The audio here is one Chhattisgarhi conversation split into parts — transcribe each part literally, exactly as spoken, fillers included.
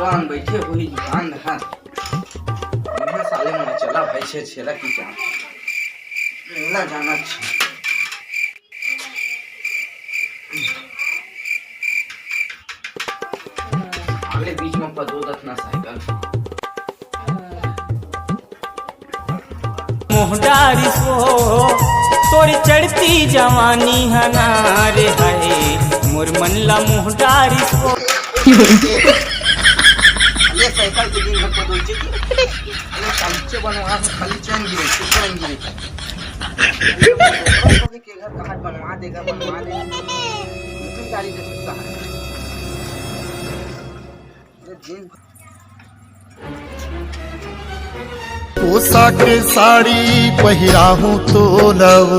दुकान बैठे हुई दुकान है। इन्हें साले मन चला भाई छे छेरा की जान। मेला जाना छे। अगले बीच में पदो दखना साइकिल। मोहडारी सो तोर चढ़ती जवानी हना रे हाय, मोर मन ला मोहडारी सो। ये साइकिल के दिन भर पदो चेक। अरे, खाली चे बनवा, खाली चैन गिरे, चैन गिरे। के घर कहाँ बनवा देगा, बनवा दे। नতুन गाड़ी दे सकता है। ये दिन पोशाक साड़ी पहिराहूँ तो लव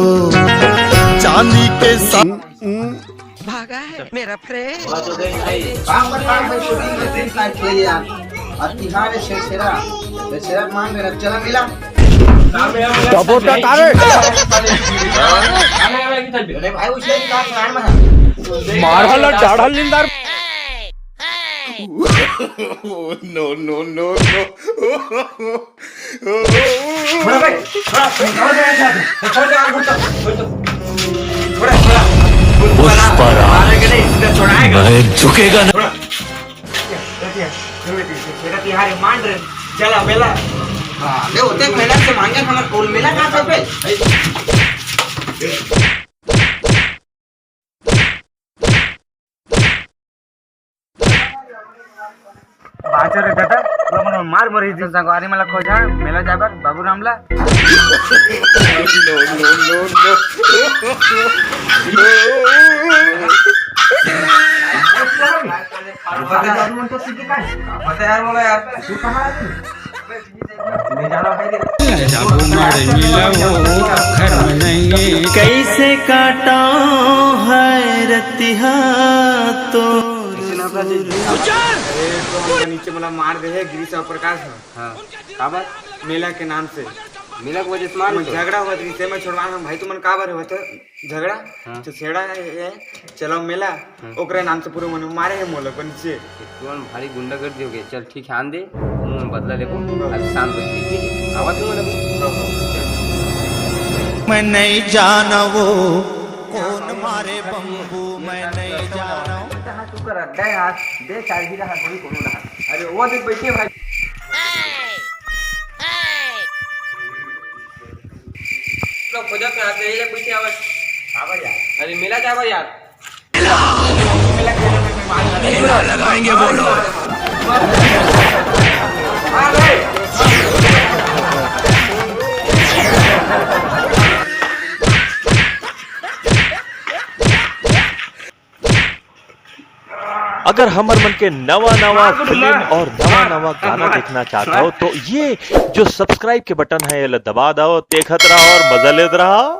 चांदी के सा- भागा है मेरा फ्रेंड। काम पर काम पर shooting में तीन साल किए यार। और तिहार है छेरछेरा। छेरछेरा मान मेरा चला मिला। डबो टकारे। अरे भाई, उसे का plan में है। मारहल और डाढ़ल निंदार। No, no, no, no। छोड़ा भाई, छोड़ा, छोड़ दे, छोड़ दे, छोड़ दे, छोड़ दे, छोड़ दे, छोड़ दे। पुष्पराज, मारेगा नहीं, इसका छुड़ाएगा। मैं झुकेगा ना। छोड़ा। तेरा तिहार मान रे, चला मेला। हाँ, ले होते मेला से मांगे, हमारे कौन मेला कहाँ पे? बाचर रे दादा, पूरा मन मार मरी जी। संगवारी मला खोजा, मेला जाबर, बाबू रामला। No, no, no, no। बता यार, मन तो सीखे का? बता यार, बोला यार, तू कहाँ है? जाबो मारे मिलबो, घर में नहीं। कैसे काटा है रतिहा तो। नीचे मला मार दे है गिरीश और प्रकाश। हाँ, काबर? मेला के नाम से। मेला के वजह से मार दे। झगड़ा हुआ तो इसे मैं छुड़वा हम भाई, तुमन काबर हुआ तो झगड़ा? हाँ। तो छेड़ा है, चलो मेला, हाँ। ओकरे नाम से पूरा मन मारे है मोला अपन से। तुमन भारी गुंडागर्दी हो गई। चल ठीक है, आन दे, तुमन बदला लेबो, अब शांत हो जाइए, ठीक है? आवा तुमन अभी। मैं नहीं जानवो कौन मारे बम्बू, मैं नहीं जानवो। तू कर अड्डा है हाथ, दे चार ही रहा, कोई कोनो रहा। अरे वो देख बैठे भाई। लोग खोजत ना आते, ये बैठे आवाज। आवा यार। अरे मेला जावा यार। लगाएंगे बोलो। अगर हमर मन के नवा नवा फिल्म और नवा नवा गाना देखना चाहत हो तो ये जो सब्सक्राइब के बटन है, ये ला दबा दो, देखत रहो और मजा लेत रहो।